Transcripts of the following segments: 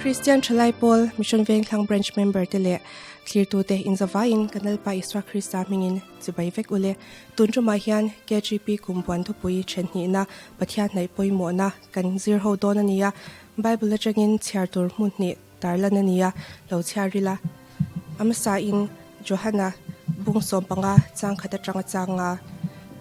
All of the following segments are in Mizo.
Kristian Thalai Pawl Mission Vengthlang Branch member te leh thlirtute inzavaiin kan Lalpa Isua Krista hmingin chibai vek ule. Tun tumah hian KGP kum buan thupui then hnihna Pathian hnaih pawimawhna kan zir ho dawn a ni a, Bible atangin chhiar tur hmun hnih tarlan a ni a, lo chhiar ila. A hmasain Johana bung 15 chang khat atanga chang a,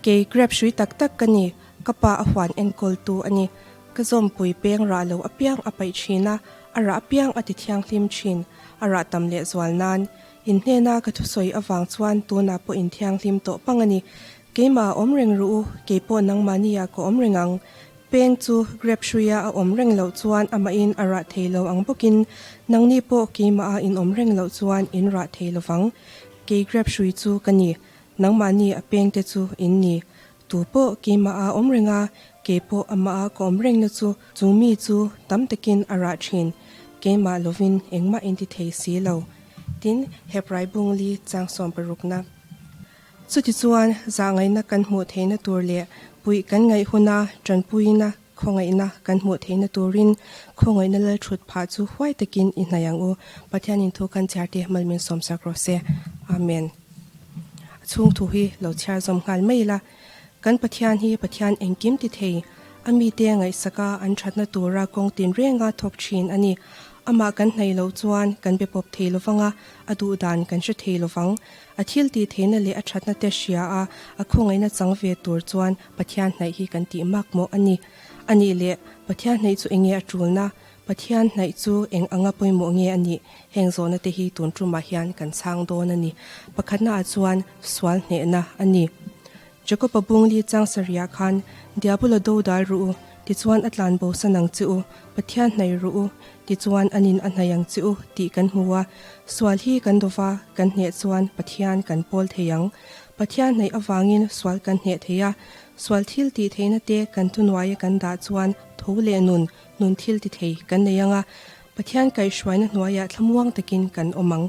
Kei grep hrui tak tak ka ni, ka pa a huan enkawltu a ni. Ka zawmpui peng rah lo apiang a paih thin a, a rah apiang a ti thianghlim thin, a rah tam leh zual nan. In hnena ka thusawi avang chuan tunah pawh in thianghlim tawh pang a ni. Keimah a awm reng ru u, kei pawh nangmahnia ka awm reng ang. Peng chu grep hruia a awm reng loh chuan amahin a rah thei lo ang bawkin nangni pawh keimah a in awm reng loh chuan in rah thei lovang. Kei grep hrui chu ka ni, nangmahni a pengte chu in ni. Tu pawh keimah a awm reng a, kei pawh amah a ka awm rengna chu chu mi chu tam takin a rah thin. Keimah lovin engmah in ti thei si lo. Tin, Hebrai bung li chang 60na. Chutichuan, zahngaihna kan hmuh theihna tur leh puih kan ngaih huna tanpuina khawngaihna kan hmuh theihna turin khawngaihna lal thut phah chu huai takin i hnaih ang u. Pathianin thu kan chhiar te malmin sawmsak rawh se. Amen. A chhung thu hi lo chhiar zawm nghal mai ila. Kan Pathian hi Pathian engkim ti thei, a mite ngaihsaka an thatna tura kawng tinrenga thawk thin a ni. Amah kan hnaih loh chuan kan be pawp thei lovang a, a duh dan kan hre thei lovang. A thil tih theihna leh a thatna te hria a, a khawngaihna chang ve tur chuan Pathian hnaih hi kan tih mak mawh a ni. A nih leh, Pathian hnaih chu enge a tulna? Pathian hnaih chu eng anga pawimawh nge a nih? Heng zawhna te hi tun tumah hian kan chhang dawn a ni. Pakhatna ah chuan sual hnehna a ni. Jacob-a bung li chang sarihah khan, Diabula do dal ruh u, tichuan a tlan bo san ang che u, Pathian hnaih ruh u, tichuan a nin a hnaih ang che u, tih kan hmu a. Sual hi kan dova kan hneh chuan Pathian kan pawl thei ang. Pathian hnaih avangin sual kan hneh thei a. Sual thil tih theihna te kan thunuaia kan dah chuan tho leh nun, nun thil ti thei kan nei ang a. Pathian kaihhruaina hnuaiah thlamuang takin kan awm ang.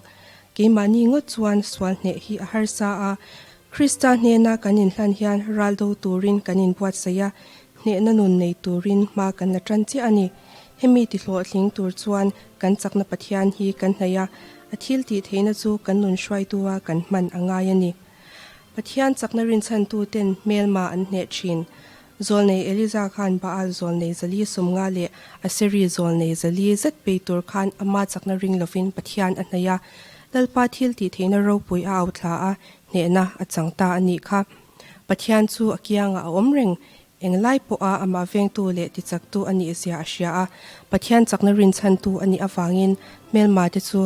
Keimahni ngawt chuan sual hneh hi a harsa a. Krista hnena kan inhlan hian ral do turin kan inbuatsaih a, hnehna nun nei turin hma kan la tan chiah a ni. Hemi tihlawhtling tur chuan kan chakna Pathian hi kan hnaih a, a thil tih theihna chu kan nun hruaitua kan hman a ngai a ni. Pathian chakna rinchhantuten hmelma an hneh thin. Zawlnei Eliza khan Baal zawlnei zali 50 leh Aseri zawlnei zali zet bei tur khan ama chakna ring lovin Pathian a hnaih a, Lalpa thil tih theihna ropui a au thla a, hnehna a chang ta a nih kha. Pathian chu a kiangah a awm reng, englai pawha amah vengtu leh tichaktu a nih zia a hria a, Pathian chakna rinchhantu a nih avangin hmelma te chu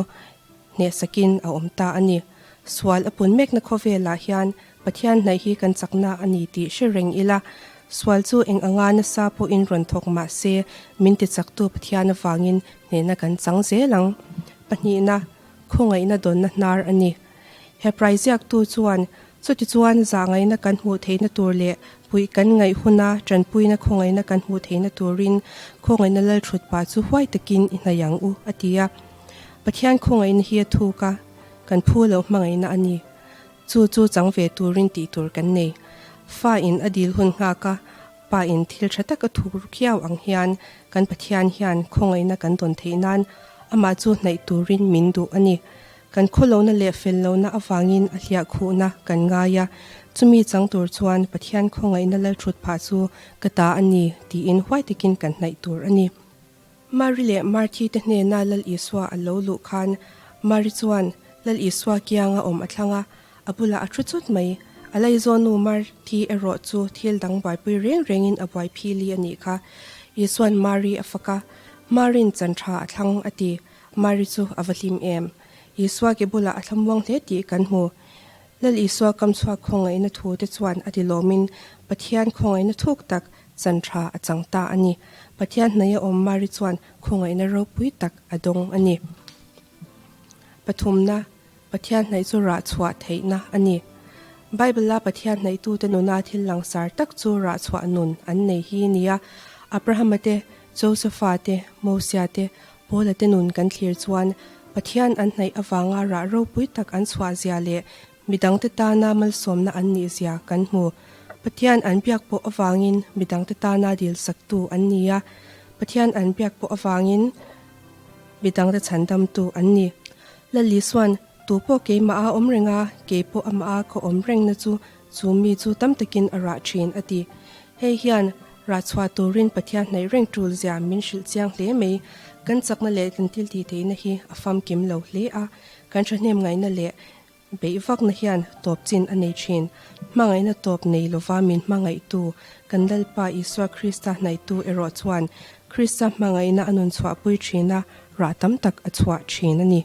hnehsakin a awm ta a ni. Sual a pun mekna khawvelah hian Pathian hnaih hi kan chakna a ni tih hre reng ila, sual chu eng anga nasa pawhin rawn thawk mah se, min tichaktu Pathian avangin hnehna kan chang zel ang. Pahnihna, khawngaihna dawnna hnar a ni. Hebrai ziaktu chuan, Chutichuan zahngaihna kan hmuh theihna tur leh puih kan ngaih huna tanpuina khawngaihna kan hmuh theihna turin khawngaihna lalthut pah chu huai takin i hnaih ang u, a ti a. Pathian khawngaihna hi a thuk a, kan phu loh hmangaihna a ni. Chu chu chang ve turin tih tur kan nei. Fa in a dil hun nghak a, pa in thil tha tak a thuk ru khiau ang hian kan Pathian hian khawngaihna kan dawn theih nan amah chu hnaih turin min duh a ni. Kan khawlohna leh fel lohna avangin a hliah khuhna kan ngai a, chumi chang tur chuan Pathian khawngaihna lalthut phah chu ka ta a ni tiin huai takin kan hnaih tur a ni. Mari leh Marthi te hnena Lal Isua a lo luh khan Mari chuan Lal Isua kianga awm a thlang a, a bulah a thu chut mai. A laizawnu Marthi erawh chu thil dang buaipui reng rengin a buai phili a nih kha. Isua'n Mari a fak a, Marin chan tha a thlang a ti. Mari chu a va hlim em! Isua ke bulah a thlamuang hle tih kan hmu. Lal Isua kamchhuak khawngaihna thu te chuan a ti lawmin Pathian khawngaihna thuk tak chan tha a chang ta a ni. Pathian hnaia awm Mari chuan khawngaihna ropui tak a dawng a ni. Pathumna, Pathian hnaih chu rah chhuah theihna a ni. Bible-a Pathian hnaihtute nuna thil langsar tak chu rah chhuah nun an nei hi nia. Abrahama te, Josepha te, Mosia te, Paula te nun kan thlir chuan Pathian an hnaih avanga rah ropui tak an chhuah zia leh midangte tana malsawmna an nih zia kan hmu. Pathian an biak pawh avangin midangte tana dilsaktu an ni a, Pathian an biak pawh avangin. Midangte chhandamtu an ni. Lali chuan, Tu pawh keimah a awm reng a, kei pawh amah a ka awm rengna chu chu mi chu tam takin a rah thin, a ti. Hei hian rah chhuah turin Pathian hnaih reng tul zia min hrilh chiang hle mai. Kan chakna leh kan thil tihtheihna hi a famkim lo hle a, kan thahnem ngaihna leh Beih vakna hian tawp chin a nei thin. Hmangaihna tawp nei lova min hmangaihtu, kan Lalpa Isua Krista hnaihtu erawh chuan Krista hmangaihna a nun chhuahpui thin a, rah tam tak a chhuah thin a ni.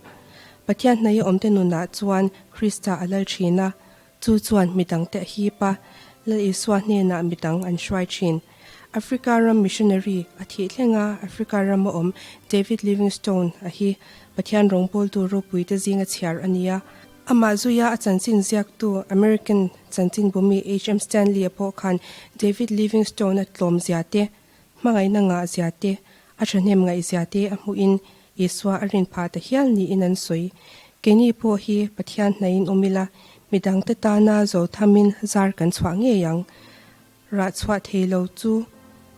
Pathian hnaia awmte nunah chuan Krista a lal thin a, chu chuan midangte a hip a, Lal Isua hnenah midang an hruai thin. Africa ram missionary a thih thlenga Africa rama awm David Livingstone a hi Pathian rawngbawltu ropuite zinga chhiar a ni a. Amah zuia a chanchin ziaktu American chanchinbumi HM Stanley-a pawh khan David Livingstone-a tlawm zia te, hmangaihna ngah zia te, a thahnem ngaih zia te a hmuhin Isua a rin phah ta hial niin an sawi. Keini pawh hi Pathian hnaihin awm ila, midangte tana zo thamin zar kan chhuah ngei ang. Rah chhuah thei lo chu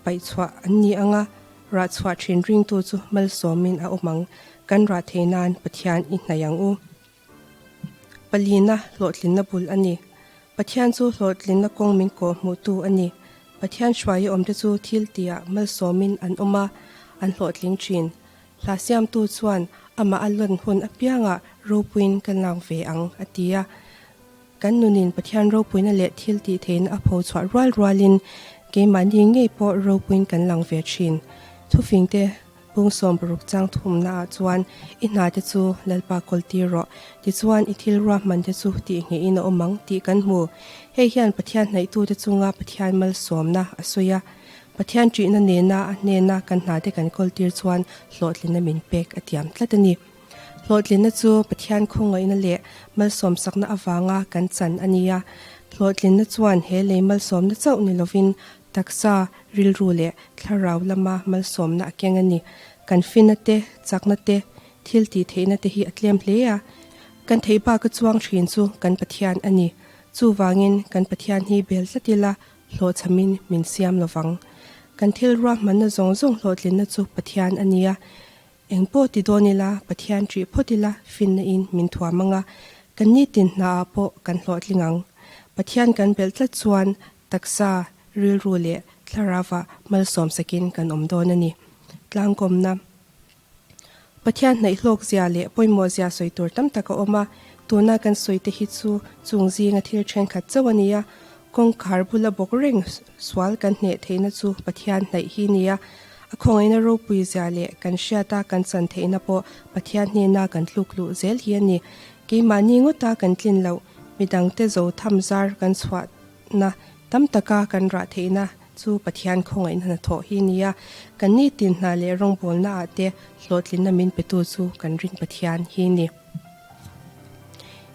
paih chhuah an ni ang a, rah chhuah thin ringtu chu malsawmin a awm ang. Kan rah thei nan Pathian i hnaih ang u. Palina hlawhtlinna bul a ni. Pathian chu hlawhtlinna kawng min kawh hmuhtu a ni. Pathian hruai awmte chu thil tihah malsawmin an awm a, an hlawhtling thin. Hla siamtu chuan amah a lawn hun apiangah ropuiin ka lak ve ang, a ti a. Kan nunin Pathian ropuina leh thil tih theihna a pho chhuah rual rualin keimahni ngei pawh ropuiin kan lang ve thin. Thufingte bung 60 chang thumnaah chuan i hnate chu Lalpa kawl tir rawh, tichuan i thil ruahmante chu tih ngeihin a awm ang tih kan hmu. Hei hian Pathian hnaihtute chunga Pathian malsawmna a sawi a. Pathian ṭihna nena a hnena kan hnate kan kawl tir chuan hlawhtlinna min pek a tiam tlat a ni. Hlawhtlinna chu Pathian khawngaihna leh malsawmsakna avanga kan chan a ni a. Hlawhtlinna chuan he lei malsawmna chauh ni lovin taksa, rilru leh thlarau lama malsawmna a keng a ni. Kan finna te, chakna te, thil tih theihna te hi a tlem hle a. Kan theih baka chuang thin chu kan Pathian a ni. Chuvangin kan Pathian hi bel tlat ila hlawhchhamin min siam lovang. Kan thil ruahmanna zawng zawng hlawhtlinna chu Pathian a ni a. Eng pawh ti dawn ila, Pathian ṭih phawt ila finna in min thuam ang a, kan nitin hnaah pawh kan hlawhtling ang. Pathian kan belh tlat chuan taksa, rilru leh thlarauah malsawm sakin kan awm dawn a ni. Tlangkawmna. Pathian hnaih hlawk zia leh pawimawh zia sawi tur tam tak a awm a, tuna kan sawi te hi chu chung zinga thil thenkhat chauh a ni a, kawngkhar bula bawk reng sual kan hneh theihna chu Pathian hnaih hi nia. A khawngaihna ropui zia leh kan hriata kan chan theihna pawh Pathian hnena kan tluk luh zel hi a ni. Keimahni ngawta kan tlin loh, midangte zo tham zar kan chhuahna tam taka kan rah theihna chu Pathian khawngaihna hnathawh hi nia. Kan nitin hna leh rawngbawlna ah te hlawhtlinna min petu chu kan rin Pathian hi ni.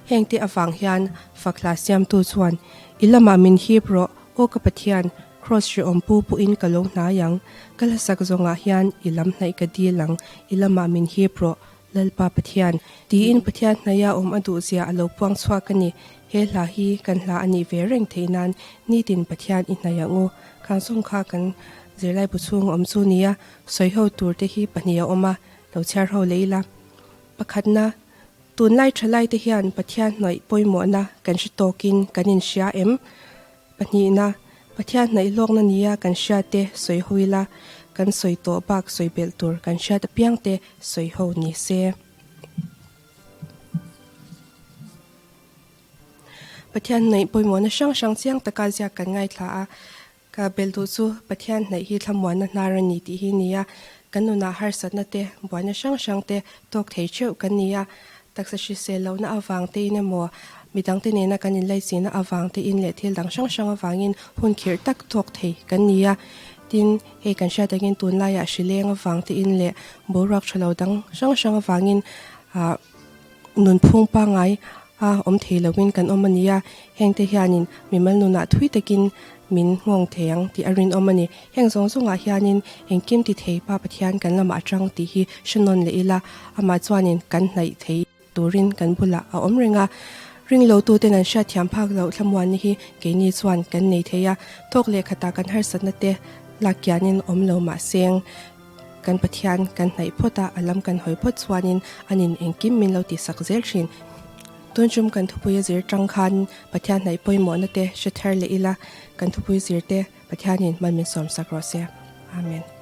Hengte avang hian fakhla siamtu chuan, I lamah min hip rawh, aw ka Pathian, Kraws hrehawm pu pawhin ka lo hnai ang, ka hlasak zawngah hian i lam hnaih ka dil ang, i lamah min hip rawh, Lalpa Pathian. Tiin Pathian hnaia awm a duhzia a lo puang chhuak a ni. He hla hi kan hla a nih ve reng theih nan nitin Pathian i hnaih ang u. Khang zawng kha kan zirlaibu chhung awm chu nia, sawiho tur te hi pahnih a awm a, lo chhiar ho leh ila. Pakhatna, tunlai thalaite hian Pathian hnaih pawimawhna kan hre tawkin kan inhria em? Pahnihna, Pathian hnaih hlawkna nia kan hriatte sawi ho ila, kan sawi tawh bak sawi belh tur kan hriat apiangte sawi ho ni se. Pathian hnaih pawimawhna hrang hrang chiang taka ziak kan ngaithla a, Ka belh duh chu Pathian hnaih hi thlamuanna hnar a ni tih hi nia. Kan nunah harsatna te, buaina hrang hrang te tawk thei theuh kan ni a. Taksa hrisel lohna avang tein emaw, midangte nena kan inlaichinna avang tein leh thil dang hrang hrang avangin hun khirh tak tawk thei kan ni a. Tin, hei kan hriat angin tunlaiah hrileng avang tein leh boruak tha lo dang hrang hrang avangin ah Nunphung pangngai a awm thei loin kan awm a ni a, hengte hianin mimal nunah thui takin min nghawng thei ang tih a rinawm a ni. Heng zawng zawngah hianin engkim ti thei Pa Pathian kan lamah atang tih hi hre nawn leh ila, amah chuanin kan hnaih thei turin kan bulah a awm reng a. Ringlotuten an hriatthiam phak loh thlamuanna hi keini chuan kan nei thei a, thawk leh khatah kan harsatna te lak kianin awm lo mahseng. Kan Pathian kan hnaih phawt a, a lam kan hawi phawt chuanin anin engkim min lo tihsak zel thin. Tun tum kan thupui a zir tang khan Pathian hnaih pawimawhna te hre thar leh ila, kan thupui zir te Pathianin hman min sawmsak rawh se. Amen.